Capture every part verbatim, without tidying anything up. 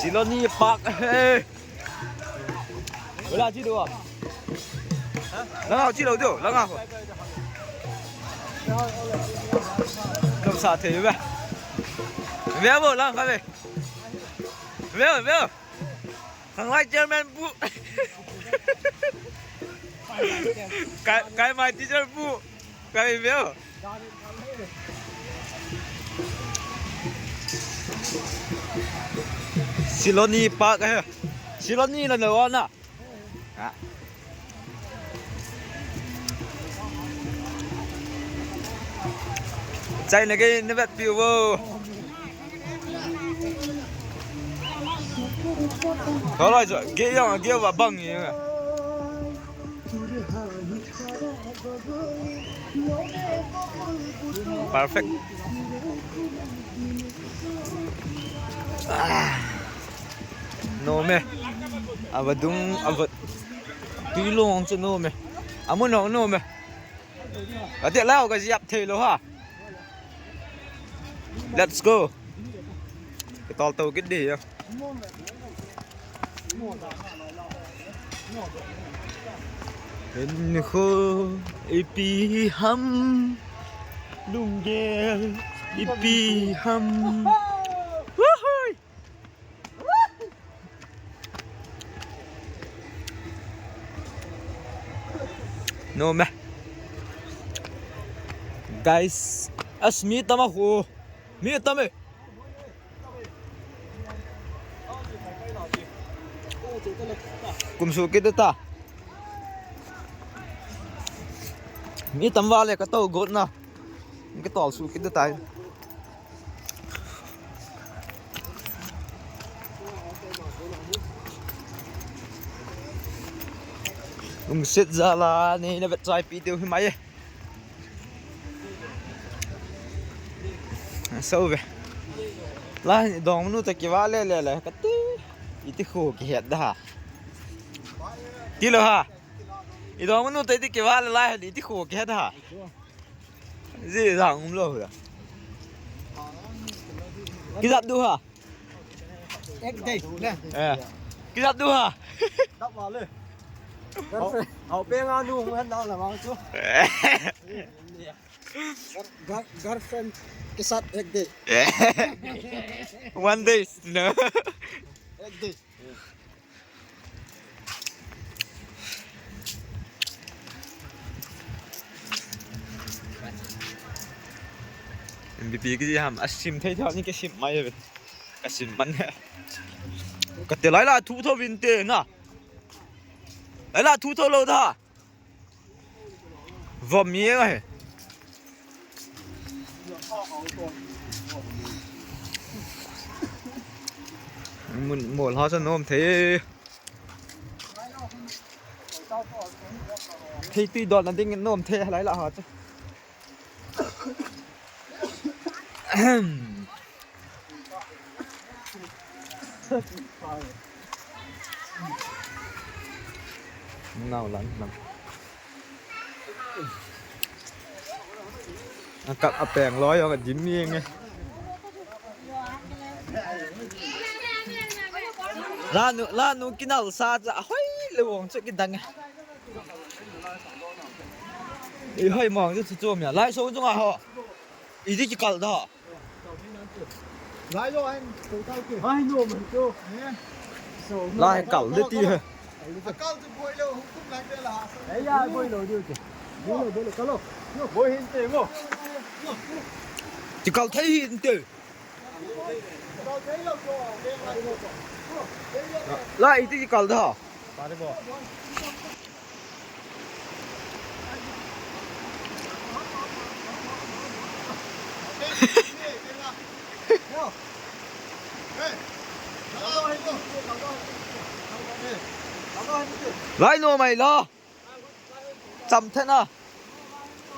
Siloni Park, hey. Wala chi do. Langa chi lo do, langa ko. Dom sa thei be. Ve bo lang ka ve. Ve, ve. Khanglai chairman pu. Kai, kai mai teacher pu. Kai ve. Siloni Park he. Siloni la no na. Chai na ke na vet piu vo. Tholai jo, ge yang, ge wa bang ye. Perfect. Ah. Nom e. Ava dung, ava tui long chu nom e. Amun hong nom e. Ati lao ka jiap thei lo ha. Let's go. Ka tol to kit di ya. Enkho ipi ham, lunggel ipi ham. Woohoo! Nom e. Guys, as mi tam a khu. Mi tam e. Kum su kit ta. Mi tam vale ka to got na. Ka tol su kit ta. Lungset jal a nei na vet chai pi teu hi mai e. Asau ve. Lai dong nu ta kiva le le le. Kati. Iti khu kihet da ha. Ti lo ha. I dong nu ta iti kiva le lai iti khu kihet da ha. Ji jang um lo da. Kijat du ha. Ek day, ne? Eh. Kijat du ha. Dap ma le. Hau, hau pe nga nu hung hen dau la ma chu. Girl-, girlfriend ke saath ek day. One day, no. Ek day. M V P kiti ham, asim thei thei ni ke sim mai ve. Asim man. Kate lai la thu tho vin te na. Lai la thu tho lo da. Vom ye he. Mun mol ha sa nom thei. Thei tui dol na ding nom thei lai la ha chu. Nau lan lam. Akap apeng loi ong adim yeng e. Lanu, lanu kinal sa cha hoi le wong chu kidang e. I hoi mong chu chu mi a. Lai so chu nga ho. I di kikal da. Lai lo an ko tau ke. Lai no man chu. Eh. So, lai kal de ti he. Kal chu boi lo, hukum lai de la. Ai ya, boi lo diu ke. Boi lo, boi lo, kalo. Boi hin te mo. Ti kal thei hin te. Kal thei lo chu. Lai ti kal da. Pare bo. Lai no mai lo. Cham thena.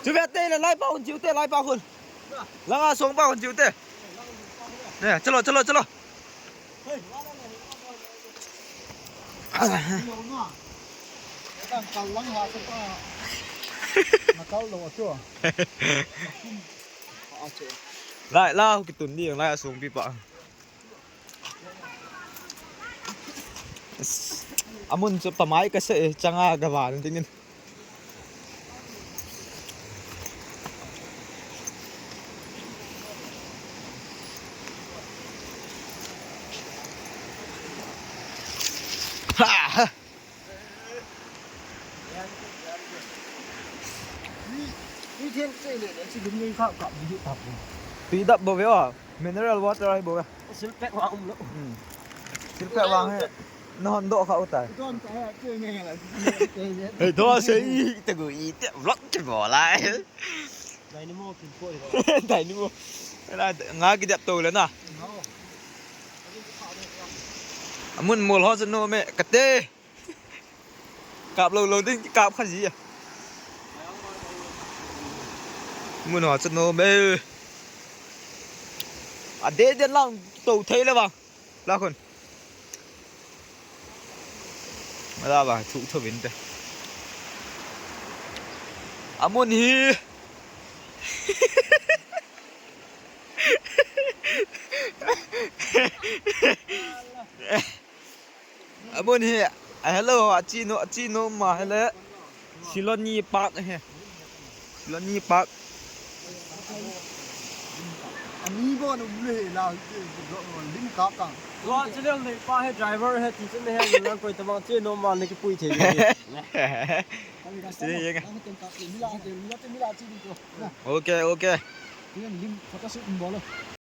Chu ve te le lai pa hun, chu te lai pa hun. Langa song pa hun chu te. Ne, chalo, chalo, chalo. Lai, la, kitun di, lai, asung pi pa. Amun chu tamai kasa e, changa gavang dingin. Ha, ha. Tui dap bou ve o. Mineral water ahi bou ve. Silpet vang um lou. Hmm. Silpet vang hi. Nahon doh kha u tai. Hei, doh sei, ite gu ite vlog kibol lai. Dynamo kin poi. Dynamo. Nga kidep tou le na. Amun mol ho chu nom e, kate. Kap lou lou ding, kap kha ji a. Mun ho chu nom e. Adeh deh lang tou thei le vang. La khun. Ala ba, thu tho vin te. Amun hi. Amun hi, a hello, a chino, a chino ma hele. Siloni Park he. Siloni Park. Ani bo no mule he la, lim kap tang. Wa channel nei pa he driver he ti chen he lang koi tama chino ma ne kipui thei. Kali ka sa. Ye, ye. Ang tem kap, mila, mila, mila, chi di ko. Okay, okay. Lim photo shoot bol lo.